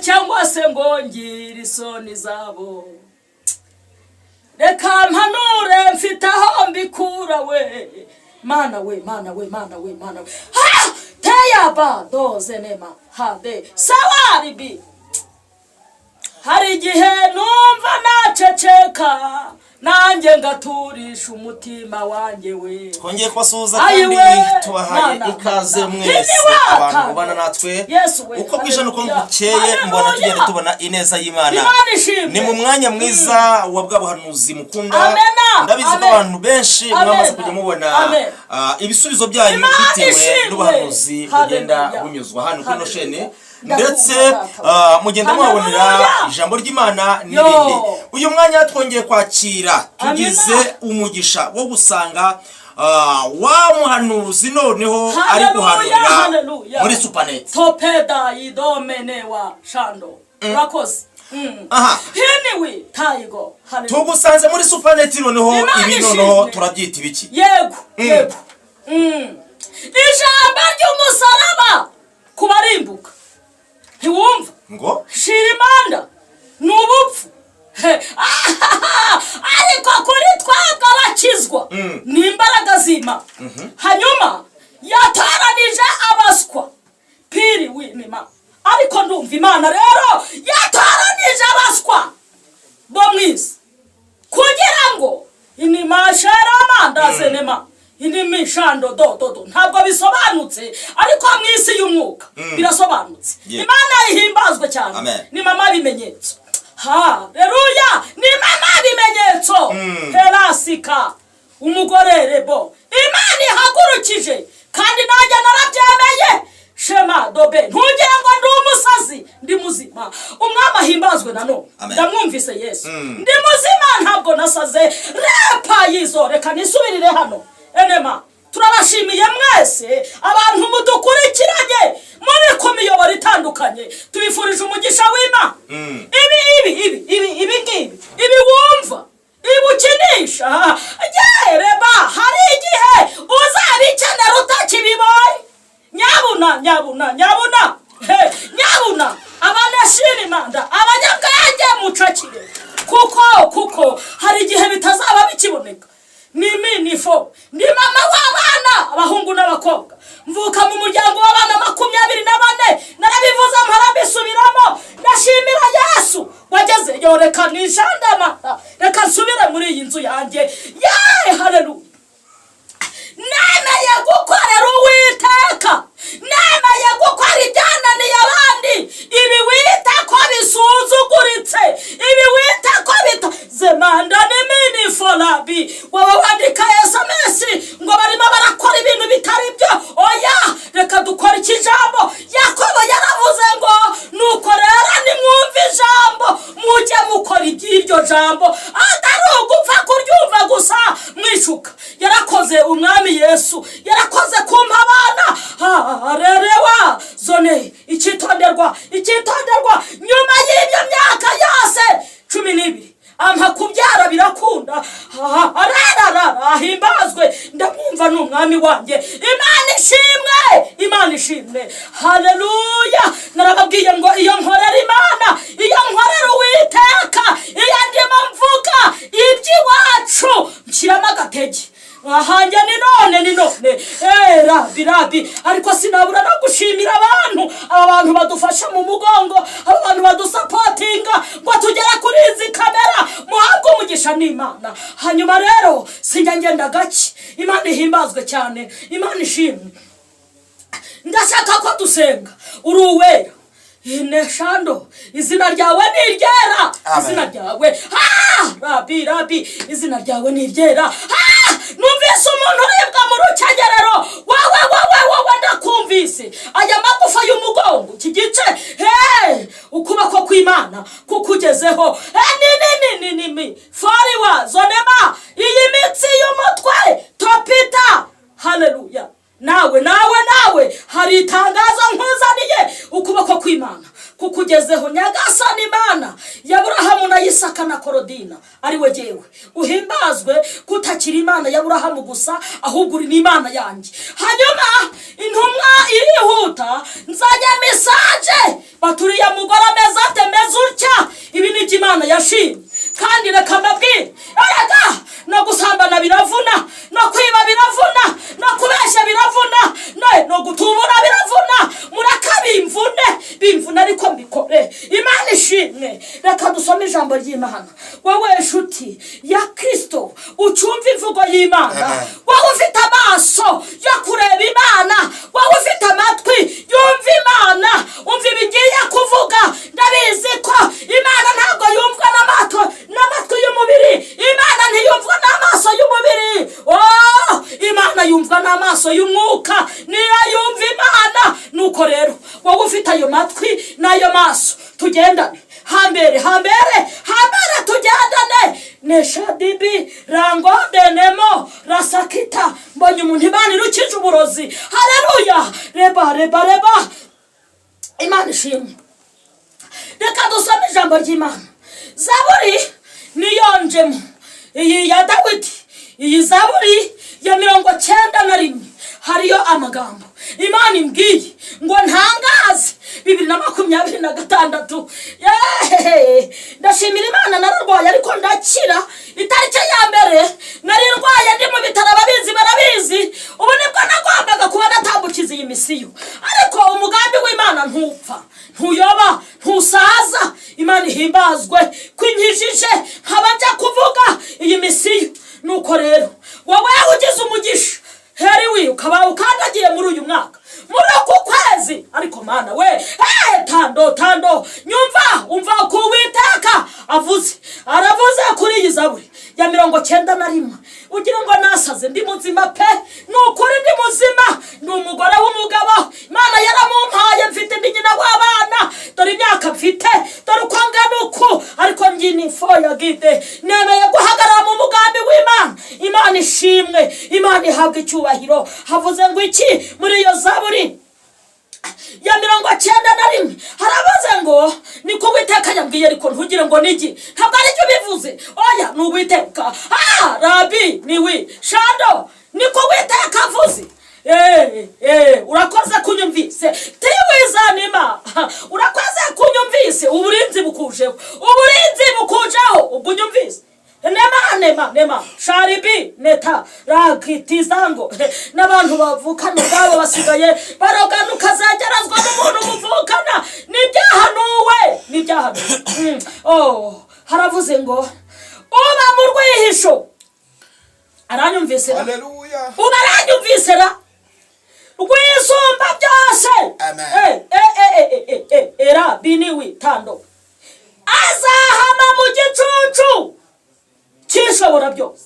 Cyangwa se ngo ngire isoni zabo. Reka mpanure, mfite aho mbikura we. Mana we, Mana we, Mana we, Mana we! Ha teyaba doze nema hade sawaribi. Hari igihe numva naceceka, nanjye ngaturisha umutima wanjye we. Twongeye kubasuhuza Ayi kandi we, tubahaye Mana, ikaze Mana. mwese Hini abantu waka. mubana natwe. Yesu we, Uko bwije nuko haleluya. bukeye mbona Haleluya. tugenda tubona ineza y'Imana. Imana ishimwe. Ni mu mwanya mwiza wa bwa buhanuzi mukunda. Amena. Ndabizi ko Amen. abantu benshi Amen. mwamaze kujya mubona Amen. ibisubizo byanyu Imana bitewe ishimwe. n'ubuhanuzi bugenda Haleluya. bunyuzwa hano kuri ino Haleluya. shene, Ndakumva ndetse data. mugenda muhabonera Haleluya. ijambo ry'Imana n'ibindi. Yo. Uyu mwanya twongeye kwakira, tugize Amina. umugisha wo gusanga wa muhanuzi noneho ari Haleluya, guhanurira haleluya. muri supaneti. Topeda idomenewa shando, urakoze. Aha. Hiniwi tayigo, haleluya. Tugusanze muri supaneti noneho. Imana Ibi ishimwe. noneho turabyita ibiki? Yego, yego. Ijambo ry'umusaraba ku barimbuka, ntiwumva? Ngo? Shira imanda ni ubupfu. He, ariko kuri twebwe abakizwa ni imbaraga z'Imana. Hanyuma yatoranije abaswa piri w'imima, ariko ndumva Imana rero yatoranije abaswa bo mu isi kugira ngo inimasheramanda inimishando do do do. Ntabwo bisobanutse, ariko mu isi y'umwuka birasobanutse. Imana ihimbazwe cyane. Amen. Ni mama bimenyetso, haleluya, ni mama bimenyetso. Herasika umugore rebo Imana ihagurukije, kandi nanjye narabyemeye. Shema dobe, ntugire ngo ndi umusazi, ndi muzima. Umwami ahimbazwe nanone. Amen. Ndamwumvise Yesu. Ndi muzima, ntabwo nasaze. Repa yizo, reka nisubirire hano. Enema, turabashimiye mwese abantu mudukurikiranye muri ku miyoboro itandukanye. Tubifurije umugisha w'Imana. Ibi ibi ibi ibi ibi ngibi, ibi wumva, ibi ukinisha, yereba, hari igihe uzabikenera utakibibonye. Nyabuna, nyabuna, nyabuna, he, nyabuna, abanashira imanda, abanyabwenge mucakire, kuko hari igihe bitazaba bikiboneka. Ni minifo, ni mama w'abana, abahungu n'abakobwa. Mvuka mu muryango w'abana 24. Narabivuze, mpora mbisubiramo. Ndashimira Yesu wageze yo. Reka nijandama, reka nsubire muri iyi nzu yanjye. Ye, haleluya! Nemeye gukorera Uwiteka, nemeye gukora ibyananiye abandi. Ibi wita ko bisuzuguritse, ibi wita ko bita zemanda ni miniforabi, wowe wandika SMS ngo barimo barakora ibintu bitari byo. Oya, reka dukore iki jambo. Yakobo yaravuze ngo: "Nuko rero nimwumve ijambo, mujye mukora iby'iryo jambo, atari ugupfa kuryumva gusa mwishuka." Yarakoze Umwami Yesu, yarakoze kumpa abana. Rerewa zone, icyitonderwa, icyitonderwa: nyuma y'ibyo myaka yose 12 ampa kubyara, birakunda. Arararara, ahimbazwe. Ndamwumva, ni umwami wanjye. Imana ishimwe, Imana ishimwe, haleluya! Narababwiye ngo iyo nkorera Imana, iyo nkorera Uwiteka, iyo ndimo mvuga iby'iwacu, nshyiramo agatege ahanjye. Ni none, ni none. Rabi, rabi, ariko sinabura no gushimira abantu, aba bantu badufasha mu mugongo, aba bantu badusapotinga ngo tugere kuri izi kamera. Muhabwe umugisha n'Imana. Hanyuma rero sinjya ngenda gake. Imana ihimbazwe cyane, Imana ishimwe. Ndashaka ko dusenga. Uri uwera ineshando, izina ryawe ni iryera. Amen. Izina ryawe, ha, rabi, rabi, izina ryawe ni iryera. Ha, numvise umuntu uribwa mu rukenyerero. Wowe, wowe, wowe, ndakumvise. Aya magufa y'umugongo, iki gice, he, ukuboko kw'Imana kukugezeho. He, ni ni ni ni ni mi foriwa zonema, iyi mitsi y'umutwe topita. Haleluya! Nawe, nawe, nawe, hari itangazo nkuzaniye. Ukuboko kw'Imana Kukugezeho, Nyagasani Imana ya Burahamu na Isaka na Korodina, ari we jyewe, uhimbazwe kutakiri Imana ya Burahamu gusa, ahubwo uri n'Imana yanjye. Hanyuma intumwa irihuta, nzanye message, baturiye mugore ameze ate? Meze utya. Ibi ni ibyo Imana yashimye. Kandi reka mbabwire, erega no gusambana biravuna, no kwiba biravuna, no kubeshya biravuna, no gutubura biravuna. Murakabimvune bimvuna, ariko mbikore. Imana ishimwe. Reka dusome ijambo ry'Imana. Wowe nshuti ya Kirisito ucyumva imvugo y'Imana, Amen. wowe ufite amaso yo kureba Imana, wowe ufite amatwi yumva Imana, umva ibigiye kuvuga. Ndabizi ko Imana ntabwo yumvwa n'amatwi y'umubiri. Imana ntiyumvwa n'amaso y'umubiri. Oh, Imana yumvwa n'amaso y'umwuka, niyo yumva Imana. Nuko rero wowe ufite ayo matwi n'ayo maso, tugendane hambere, hambere, hambere, tugendane. Neshadibi rango denemo rasakita. Mbonye umuntu Imana irukije uburozi. Haleluya! Reba, reba, reba! Imana ishimwe. Reka dusome ijambo ry'Imana. Zaburi niyonjemo iyi ya Dawidi, iyi zaburi ya 91, hariyo amagambo Imana imbwiye ngo ntangaze 2026. Yehehe, ndashimira Imana. Nararwaye ariko ndakira. Itariki ya mbere nari ndwaye, ndi mu bitaro, ababizi barabizi. Ubu nibwo nagombaga kuba natambukiza iyi misiyo, ariko umugambi w'Imana ntupfa, ntuyoba, ntusaza. Imana ihimbazwe kwinkijije nkaba njya kuvuga iyi misiyo. Nuko rero wowe ugize umugisha heriwi, ukaba ukandagiye muri uyu mwaka, muri uku kwezi, ariko Mana we, hey, tando tando, nyumva, umva uko Uwiteka avuze. Aravuze kuri iyi zaburi ya 91. Ugira ngo nasaze? Ndi muzima pe, ni ukuri ndi muzima. Ndi umugore w'umugabo, Imana yaramumpaye, mfite, ndi nyina w'abana. Dore imyaka mfite, dore uko angana uku, ariko ngini foya gide nemeye guhagarara mu mugambi w'Imana. Imana ishimwe, Imana ihabwa icyubahiro. Havuze ngo iki muri iyo zaburi ya 91? Haravuze ngo niko Uwiteka yambwiye, ariko ntugire ngo nigi, ntabwo aricyo bivuze. Oya, ni Uwiteka. Ah, rabi niwi shando, niko Uwiteka avuze. Urakoze kunyumvise tiwizanima, urakoze kunyumvise. Uburinzi bukujeho, uburinzi bukujeho ubwo unyumvise. Nema, nema, nema sharibi neta rakitizango. N'abantu bavukana ubwabo basigaye barogana, ukazegerezwa n'umuntu muvukana. N'ibyahanuwe, n'ibyahanuwe. Oh, haravuze ngo uba mu rwihisho aranyumvise ra? Haleluya. Uba aranyumvise ra? Rwisumba byose. Amen. Eh, eh, eh, eh, eh, eh, era biniwi tando, azahama mu gicucu cy'Ishobora byose.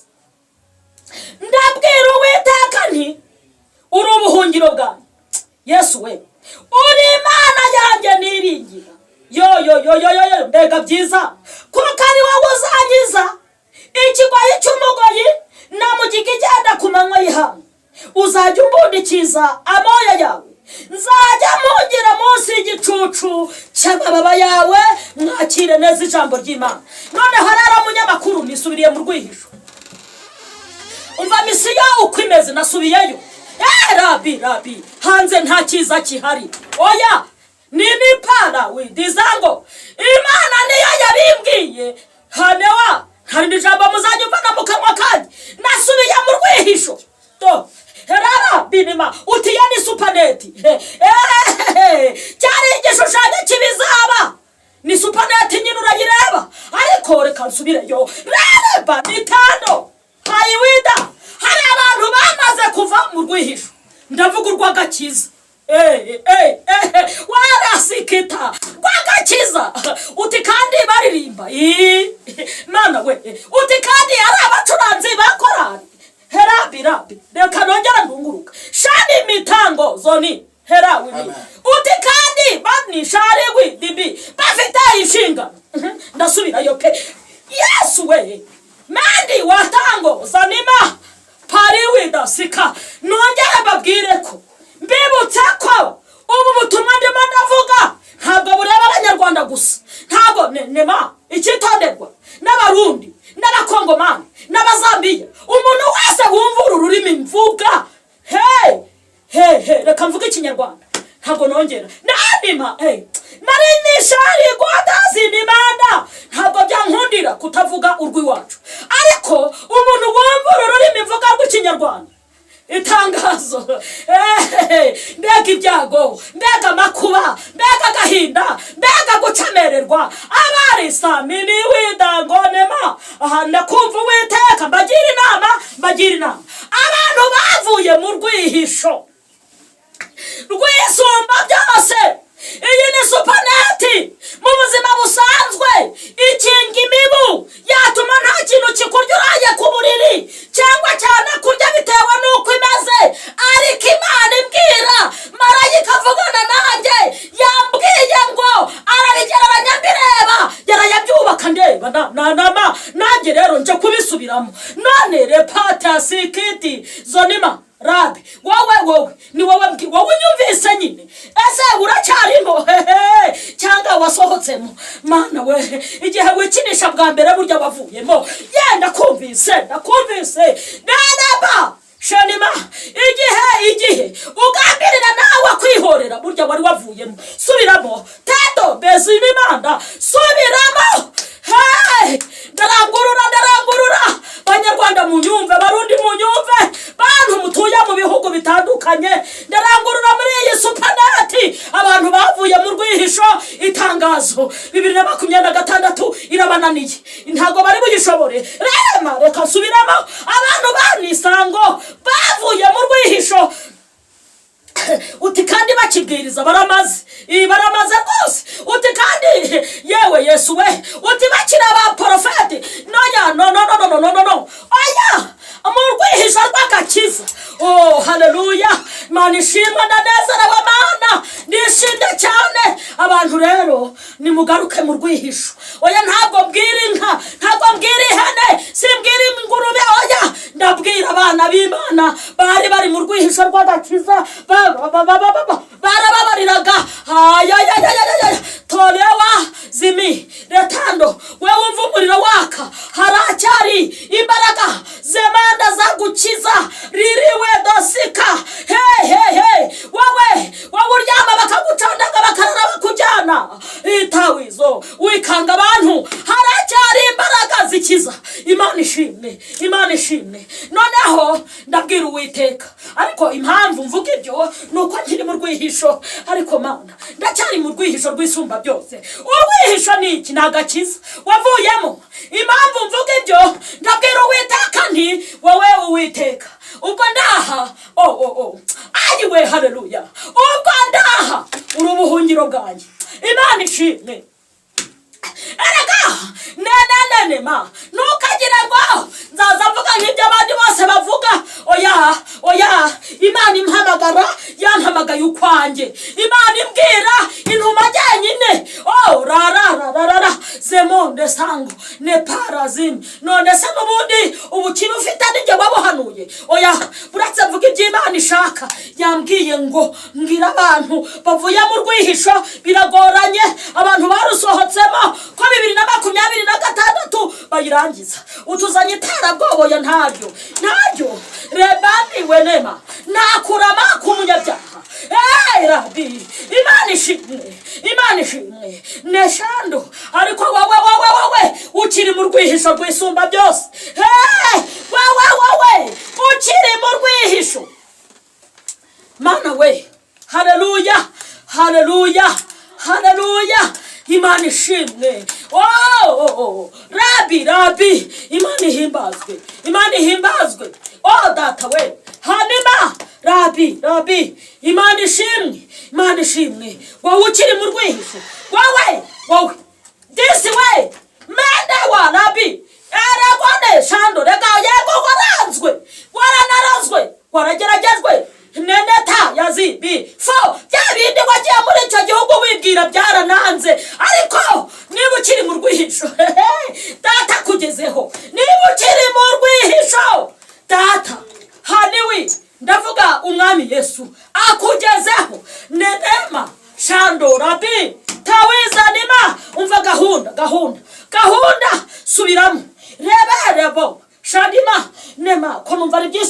Ndabwira Uwiteka nti: "Uri ubuhungiro bwanjye." Yesu we, uri Imana yanjye niringira. Yo yo yo yo yo yo, mbega byiza! Kuko ari wowe uzankiza ikigoyi cy'umugoyi na mugiga igenda ku manywa y'ihangu. Uzajya umbundikiza amoya yawe, nzajya mpungira munsi y'igicucu cy'amababa yawe. Mwakire neza ijambo ry'Imana. Noneho rero munyamakuru, nisubiriye mu rwihisho. Umva misiyo uko imeze. Nasubiyeyo. Rabi, rabi, hanze nta cyiza gihari. Oya, ni nipara widizango. Imana niyo yabimbwiye. Hanewa hari ijambo muzajya umvana mu kanwa kanjye. Nasubiye mu rwihisho to herara binima utiya ni supaneti. Cyari igishushanyo cy'ibizaba, ni supaneti nyine urayireba. Ariko reka nsubireyo. Reba nitando hayiwida, hari abantu bamaze kuva mu rwihisho. Ndavuga urw'agakiza. Warasikita rw'agakiza. Uti kandi baririmba? Ii, Mana we! Uti kandi ari abacuranzi ba korali? Herabi rabi, reka nongera ndunguruka shani mitango zoni herawi. Amen. Uti kandi bani shariwi dibi bafite inshingano? Ndasubirayo pe. Yesu we, mandi watango zanima pariwida sika. Nongere mbabwire ko, mbibutse ko ubu butumwa ndimo ndavuga ntabwo bureba Abanyarwanda. Abanyarwanda gusa, ntabwo nema icyitonderwa, n'Abarundi, n'Abakongomani, n'Abazambiya, umuntu wese wumva uru rurimi mvuga. Hey he he, reka mvuge Ikinyarwanda, ntabwo nongera nanima. Hey, marinishari rwadazinimanda, ntabwo byankundira kutavuga urw'iwacu, ariko umuntu wumva uru rurimi mvuga rw'Ikinyarwanda, itangazo. Ehehe, mbega ibyago, mbega amakuba, mbega agahinda, mbega gucamererwa! Abari samini widangonema aha, ndakumva Uwiteka. Mbagira inama, mbagira inama, abantu bavuye mu rwihisho rwisumba byose. Iyi ni supaneti mu buzima busanzwe ikinga imibu, yatuma nta kintu kikurya uraye ku buriri, cyangwa cyane kurya bitewe n'uko imeze. Ariko Imana imbwira, marayika avugana nanjye, yambwiye ngo arabigereranya mbireba, yarayabyubaka ndeba na nanjye rero nje kubisubiramo none. Repata sikiti zonima rabi, wowe, wowe ni wowe, wowe unyumvise nyine, ese uracyarimo hehe cyangwa wasohotsemo? Mana we, igihe wikinisha bwa mbere burya wavuyemo. Yenda kumvise, ndakumvise nanaba shenima. Igihe ugambirira nawe kwihorera, burya wari wavuyemo. Subiramo teto bezinimanda, subiramo. Hey, ndarangurura, ndarangurura. Banyarwanda munyumve, Barundi munyumve, bantu mutuye mu bihugu bitandukanye, ndarangurura muri iyi supaneti. Abantu bavuye mu rwihisho, itangazo, 2026 irabananiye, ntabwo bari buyishobore. Rema, reka nsubiramo, abantu banisango bavuye mu rwihisho. Uti kandi bakibwiriza baramaze, iyi baramaze rwose. Uti kandi yewe Yesu we, uti bakiri abaporofeti? Noya, no, no, no, no, no, no, no, oya, mu rwihisho rw'agakiza. Oh, haleluya! Mana ishimwe, ndanezerewe Mana, ndishimye cyane. Abantu rero nimugaruke mu rwihisho. Oya, ntabwo mbwira inka, ntabwo mbwira ihene, simbwira ingurube, oya, ndabwira abana b'Imana bari bari mu rwihisho rw'agakiza, barababariraga. Ayayayayaya, tolewa zimi retando, we wumva umuriro waka, haracyari imbaraga zemanda zagukiza ririwe dosika. He he he, wowe, wowe uryama bakagucondaga, bakarara bakujyana itawizo, wikanga abantu, haracyari imbaraga zikiza. Imana ishimwe, Imana ishimwe. Noneho ndabwira Uwiteka, ariko impamvu mvuga ibyo ni uko nkiri mu rwihisho. Ariko Mana, ndacyari mu rwihisho rw'Isumba byose. Urwihisho ni iki? Ni agakiza wavuyemo. Impamvu mvuga ibyo, ndabwira Uwiteka nti: "Wowe Uwiteka, ubwo ndaha, oh, oh, oh, ayiwe, haleluya, ubwo ndaha uri ubuhungiro bwanjye." Imana ishimwe. Erega nenenene ma, ntukagire ngo nzaza mvuga nk'ibyo abandi bose bavuga. Oya, oya, Imana impamagara yampamagaye ukwanjye, Imana imbwira intuma jyenyine. Oh, rararararara zemonde sango ne parazini. None se n'ubundi ubukire ufite nijye wabuhanuye? Oya, buretse mvuga ibyo Imana ishaka. Yambwiye ngo mbwira abantu bavuye mu rwihisho, biragoranye, abantu barusohotsemo, ko 2026 bayirangiza. Utuzanye iterabwoba? Ya, ntaryo, ntaryo. Rebani wenema, ntakurama k'umunyabyaha. Hey, rabi, Imana ishimwe, Imana ishimwe neshando. Ariko wowe, wowe, wowe ukiri mu rwihisho rwisumba byose, hey, wowe, wowe ukiri mu rwihisho, Mana we, haleluya, haleluya, haleluya, Imana ishimwe. Oh, oh, oh. Rabi, rabi, Imana ihimbazwe, Imana ihimbazwe. Oh, data we, hanima rabi, rabi, Imana ishimwe, Imana ishimwe. Wowe ukiri mu rwihisho, wowe, wowe disi we mende wa rabi eragone shando, rega yego, waranzwe, waranarozwe, warageragejwe, neneta yazibi fo bya bindi wagiye muri icyo gihugu wibwira byarananze. Ariko niba ukiri mu rwihisho, data kugezeho. Niba ukiri mu rwihisho, data haniwi, ndavuga Umwami Yesu akugezeho. Nenema shando rabi tawizanima.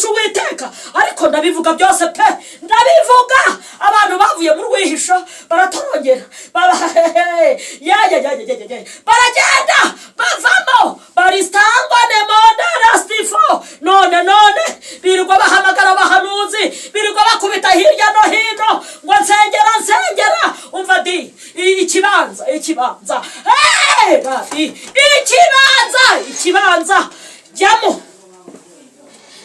Kurusha Uwiteka. Ariko ndabivuga byose pe, ndabivuga. Abantu bavuye mu rwihisho baratorongera, baba ya ya ya ya ya ya, baragenda bavamo barisitangwa nemondarastifo. None birirwa bahamagara abahanuzi, birirwa bakubita hirya no hino ngo nsengera, nsengera. Umva di, ikibanza, ikibanza. Hey, rabi, ikibanza, ikibanza jyamo.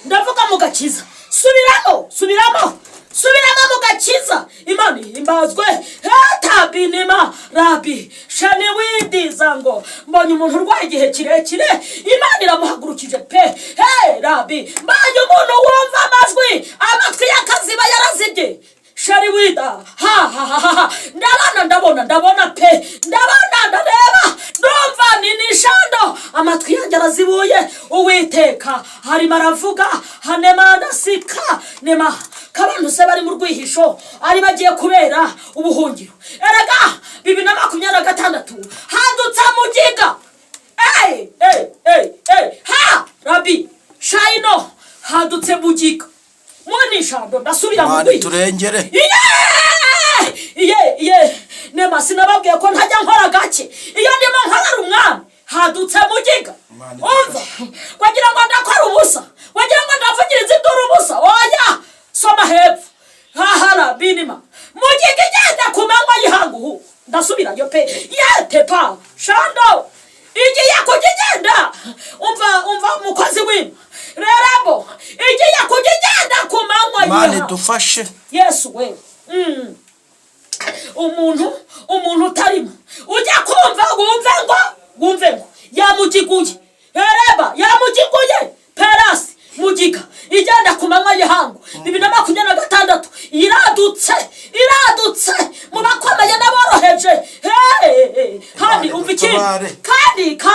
Ndavuga mu gakiza. Subiramo, subiramo, subiramo mu gakiza. Imana ihimbazwe. Hetabinima rabi shani widiza ngo mbonye umuntu urwaye igihe kirekire, Imana iramuhagurukije pe. He rabi, mbonye umuntu wumva amajwi, amatwi y'akaziba yarazibye. Shari wida ha ha ha ha. Ndabona, ndabona, ndabona pe, ndabona, ndareba, ndumva ni nishando, amatwi yanjye arazibuye. Uwiteka harimo aravuga hanema ndasika nema kabantu se bari mu rwihisho ari bagiye kubera ubuhungiro. Erega 2026 hadutse mugiga. Ey ey ey ey, ha rabi shayino, hadutse mugiga munishando. Ndasubira mu Imana rwihisho. Turengere. Iye iye iye, nema sinababwiye ko ntajya nkora gake iyo ndimo nkorera umwami. Hadutse mugiga. Imana. Umva, wagira ngo ndakora ubusa, wagira ngo ndavugiriza induru ubusa. Oya, soma hepfo hahara binima mugiga igenda ku manywa y'ihangu. Ndasubirayo pe. Yetepa shando igiye kujya igenda. Umva, umva, umukozi w'ima rerebo igiye kujya igenda ku manywa Imana y'ihangu. idufashe. Yesu we. Umuntu utarimo ujya kumva wumve ngo yamugiguye, ereba yamugiguye perasi mugiga igenda ku manywa y'ihangu. 2026 iradutse, iradutse mu bakomeye n'aboroheje. Hey, kandi Imana umva ikindi. idutabare. Kandi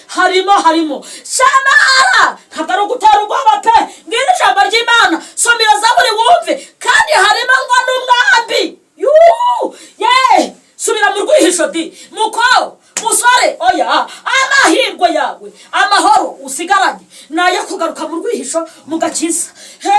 harimo shamara. Ntabwo ari ugutera ubwoba pe. Ngiri ijambo ry'Imana, somera Zaburi wumve. Kandi harimo ngo n'umwambi. Yuu, ye subira mu rwihisho di muko musore. Oya, amahirwe yawe, amahoro usigaranye ni ayo kugaruka mu rwihisho mu gakiza. He,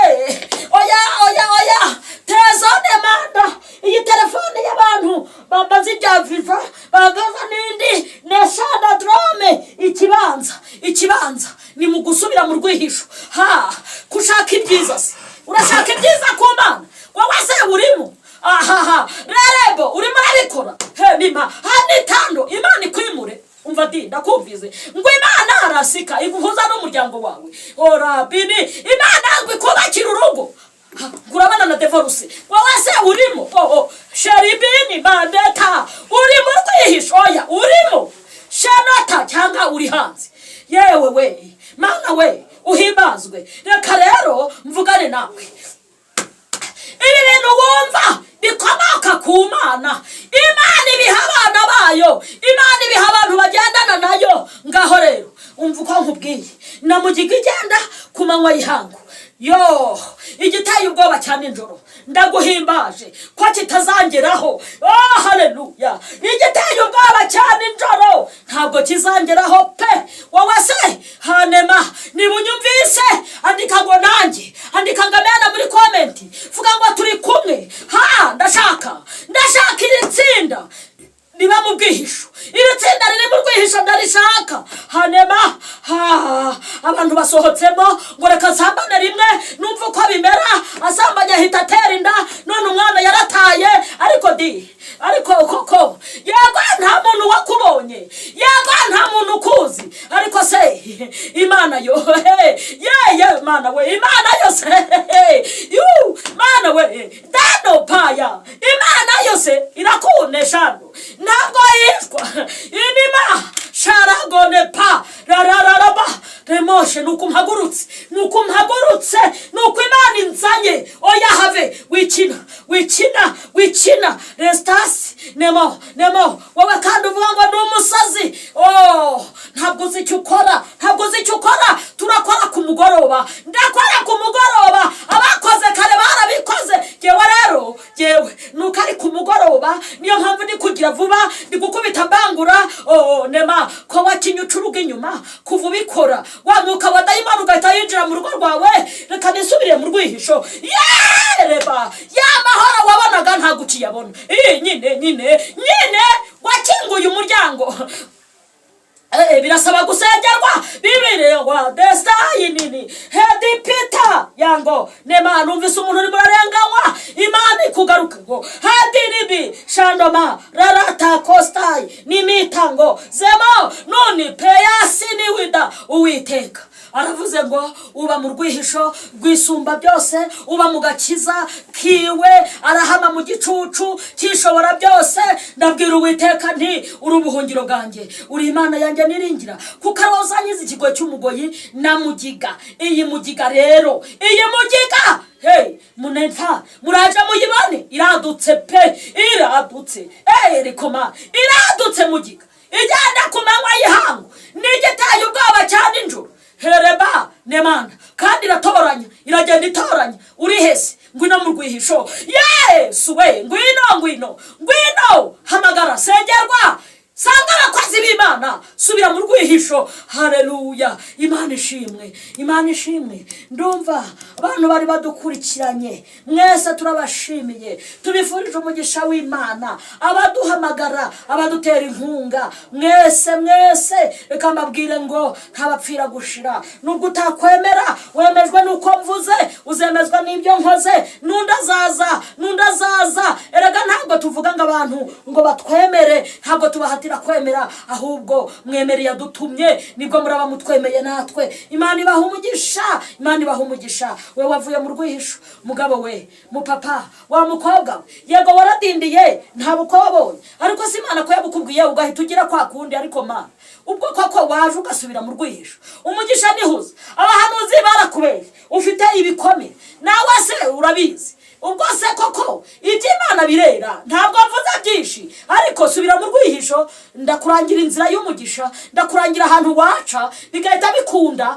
oya, oya, oya, tezone manda iyi telefone y'abantu bambaza ibya viza, bambaza n'indi neshana drome. Ikibanza, ikibanza ni mu gusubira mu rwihisho. Ha kushaka ibyiza se, urashaka ibyiza ku Mana wowe se urimo ahaha rerebo urimo urabikora. He nima hanitando, Imana ikwimure. Umva di, ndakumvize ngo Imana arasika iguhuza n'umuryango wawe. Orabini, Imana ngo ikubakire urugo. Urabana na divorce wowe se urimo. Oh, sheribini mandeta, uri mu rwihisho? Oya, urimo shenota cyangwa uri hanze? Yewe we, Mana we, uhimbazwe. Reka rero mvugane nawe. Ibi bintu wumva bikomoka ku Mana. Imana ibiha abana bayo, Imana ibiha abantu bagendana nayo. Ngaho rero umva uko nkubwiye. Na mugiga igenda ku manywa y'ihangu yo, igiteye ubwoba cya nijoro, ndaguhimbaje ko kitazangeraho. Oh haleluya, igiteye ubwoba cya nijoro ntabwo kizangeraho pe. Wowe se hanema, niba unyumvise andika ngo nanjye, andika ngo amena muri comment, vuga ngo turi kumwe. Ha, ndashaka iri tsinda riba mu bwihisho, iri tsinda riri mu rwihisho ndarishaka. Hanema ha, abantu basohotsemo ngo reka nsambane rimwe numva uko bimera. Asambanye ahita atera inda, none umwana yarataye. Ariko di, ariko koko, yego nta muntu wakubonye, yego nta muntu ukuzi, ariko se Imana yo ye ye, Mana we, Imana yose yu, Mana we, dano paya, Imana yose irakunesha. Ntabwo yitwa inima sharagone pa rarararaba remoshe. Nuko mpagurutse, nuko mpagurutse, nuko Imana inzanye. Oya, have wikina, wikina, wikina resitasi nemo nemo. Wowe kandi uvuga ngo ni umusazi. Oh, ntabwo uzi icyo ukora, ntabwo uzi icyo ukora. Turakora ku mugoroba, ndakora ku mugoroba. Abakoze kare barabikoze. Yewe rero, yewe nuko ari ku mugoroba, niyo mpamvu ndi kugira vuba, ndi gukubita mbangutse. Ukangura oh, nema ko wakinyuca urugo inyuma kuva ubikora wa mwuka wa dayimani ugahita yinjira mu rugo rwawe. Reka nisubire mu rwihisho. Yereba ya mahoro wabonaga ntabwo ukiyabona. Iyi nyine nyine nyine wakinguye umuryango. Birasaba gusengerwa bibirewa destayi nini hedi pita yango nema. Numvise umuntu urimo urarenganywa, Imana ikugarukeho. Hadi nibi shandoma rarata kostayi nimitango zemo nuni peyasi niwida. Uwiteka aravuze ngo uba mu rwihisho rwisumba byose, uba mu gakiza kiwe, arahama mu gicucu cyishobora byose. Ndabwira Uwiteka nti: "Uri ubuhungiro bwanjye, uri Imana yanjye niringira, kuko ari wowe uzankiza ikigo cy'umugoyi na mugiga." Iyi mugiga rero, iyi mugiga, hey, munepfa muraje muyibone, iradutse pe, iradutse. Hey, rikoma iradutse, mugiga igenda ku manywa y'ihangu, n'igiteye ubwoba cyane nijoro. Hereba nemanda kandi iratoranya, iragenda itoranya. Uri hese? Ngwino mu rwihisho. Yesu we, ngwino, ngwino, ngwino, hamagara, sengerwa, sanga abakozi b'Imana, subira mu rwihisho. Haleluya, Imana ishimwe, Imana ishimwe. Ndumva abantu bari badukurikiranye mwese turabashimiye, tubifurije umugisha w'Imana. Abaduhamagara, abadutera inkunga, mwese mwese, reka mbabwire ngo ntabapfira gushira. Nubwo utakwemera, wemejwe n'uko mvuze, uzemezwa n'ibyo nkoze. N'undi azaza, n'undi azaza. Erega ntabwo tuvuga ngo abantu ngo batwemere, ntabwo tubahatira kwemera, ahubwo mwemere yadutumye, nibwo muraba mutwemeye natwe. Imana ibaha umugisha, Imana ibaha umugisha. We wavuye mu rwihisho, mugabo we, mupapa wa mukobwa we, yego waradindiye, nta bukwe wabonye, ariko si Imana ko yabukubwiye ugahita ugira kwa kundi? Ariko Mana, ubwo koko waje ugasubira mu rwihisho? Umugisha nihuza, abahanuzi barakubeshye, ufite ibikomere nawe se urabizi. Ubwo se koko iby'Imana birera? Ntabwo mvuze byinshi, ariko subira mu rwihisho. Ndakurangira inzira y'umugisha, ndakurangira ahantu waca bigahita bikunda.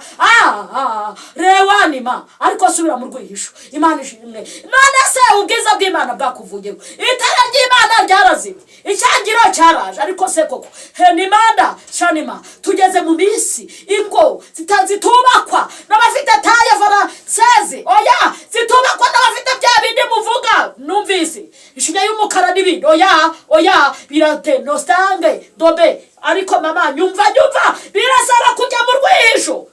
Rewanima, ariko subira mu rwihisho. Imana ishimwe. None se ubwiza bw'Imana bwakuvuyeho, itara ry'Imana ryarazimye, icyangiro cyaraje. Ariko se koko henimanda shanima, tugeze mu minsi ingo zitubakwa n'abafite taille française, oya, zitubakwa n'abafite bya bindi muvuga, numvise ishinya y'umukara n'ibindi. Oya, oya, birate nostange dobe. Ariko mama, nyumva, nyumva, birasaba kujya mu rwihisho.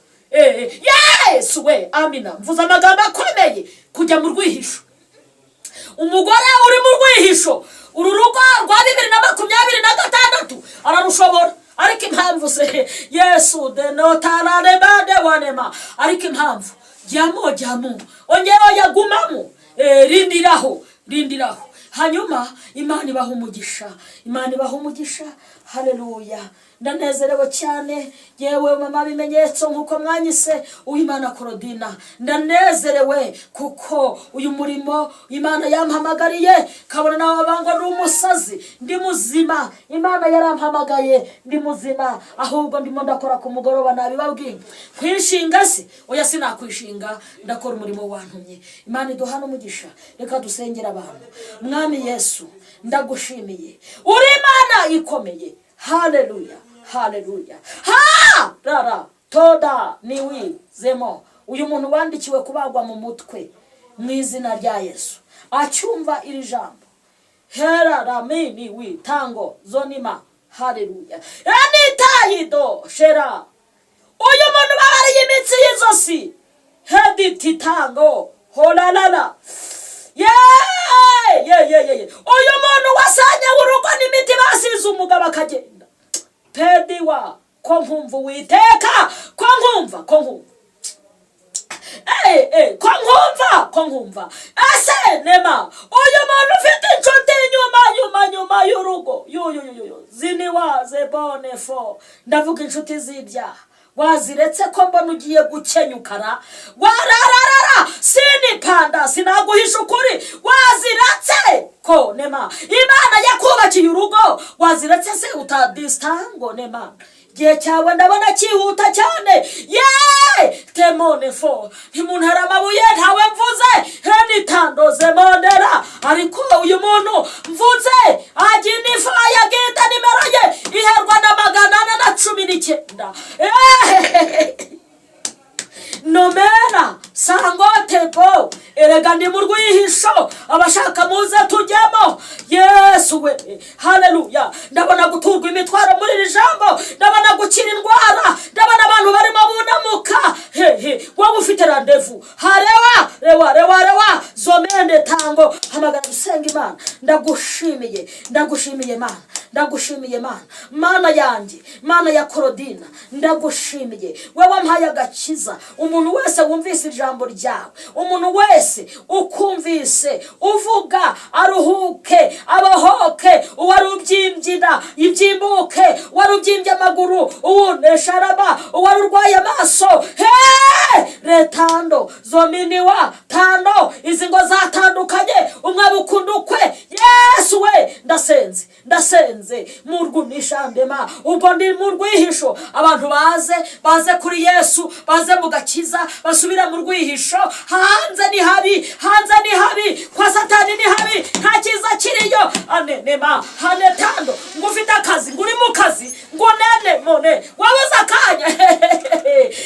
Yesu we, amina. Mvuze amagambo akomeye, kujya mu rwihisho. Umugore uri mu rwihisho, uru rugo rwa 2026 ararushobora. Ariko impamvu se, Yesu de notarareba de wanema, ariko impamvu jyamo, jyamo, ongera yagumamo. Rindiraho, rindiraho. Hanyuma Imana ibaha umugisha, Imana ibaha umugisha. Haleluya, ndanezerewe cyane. Yewe mama bimenyetso, nk'uko mwanyise Uwimana Korodina, ndanezerewe kuko uyu murimo Imana yampamagariye, kabona nawe bangwa ndi umusazi, ndi muzima. Imana yarampamagaye, ndi muzima. Ahubwo ndimo ndakora ku mugoroba, nabibabwiye. Kwishinga se? Oya, sinakwishinga, ndakora umurimo wantumye. Imana iduha umugisha. Reka dusengere abantu. Mwami Yesu, ndagushimiye, uri Imana ikomeye. Haleluya, haleluya. Ha rara toda niwi zemo. Uyu muntu wandikiwe kubagwa mu mutwe, mu izina rya Yesu, acyumva iri jambo, hera ramini wi tango zonima. Haleluya, enitayido shera. Uyu muntu babariye imitsi y'izosi, hedititango holalala, ye ye ye ye. Uyu muntu wasanye urugo n'imiti basize umugabo akagenda, pediwa ko nkumva Uwiteka, ko nkumva, ko nkumva, ko nkumva, ko nkumva. Ese nema, uyu muntu ufite inshuti nyuma nyuma nyuma y'urugo, yuyuyuyu ziniwa zebone fo, ndavuga inshuti z'ibyaha, waziretse ko mbona ugiye gukenyukara? Warararara sinipanda, sinaguhisha ukuri, waziretse ko nema Imana yakubakiye urugo? Waziretse se utadistango nema? Igihe cyawe ndabona cyihuta cyane. Ye temone fo, ntimuntare amabuye, ntawe mvuze henitando zemondera. Ariko uyu muntu mvuze aginifa yagita nimero ye iheruka. 9. Ehehehe. Nomera sangotepo, erega ndi mu rwihisho, abashaka muze tujyemo. Yesu we, haleluya! Ndabona guturwa imitwaro muri iri jambo, ndabona gukira indwara, ndabona abantu barimo bunamuka. Hehe, wowe ufite rendez-vous, harewa rewa rewa rewa zomende tango, hamagara gusenga Imana. Ndagushimiye, ndagushimiye Mana, ndagushimiye Mana, Mana yanjye, Mana ya Korodina, ndagushimiye wowe wampaye agakiza. Umuntu wese wumvise ijambo ryawe, umuntu wese ukumvise uvuga, aruhuke, abohoke. Uwari ubyimbye inda ibyimbuke, uwari ubyimbye amaguru uwunesharaba, uwari urwaye amaso he retando zominiwa tando, izi ngo zatandukanye, umwe abukunda ukwe. Yesu we, ndasenze, ndasenze murwunishandema. Ubwo ndi mu rwihisho, abantu baze, baze kuri Yesu, baze mu gakiza, basubire mu rwihisho. Hanze ni habi, hanze ni habi, kwa Satani ni habi, nta cyiza kiriyo. Anenema hanetando, ngo ufite akazi, ngo uri mu kazi, ngo nene mone wabuze akanya,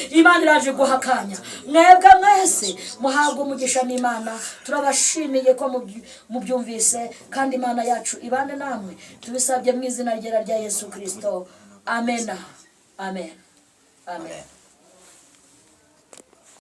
Imana iraje guha akanya. Mwebwe mwese muhabwa umugisha n'Imana. Turabashimiye ko mubyumvise, kandi Imana yacu ibane namwe. Tubisabye mu izina ryera rya Yesu Kirisito. Amena, amen, amen.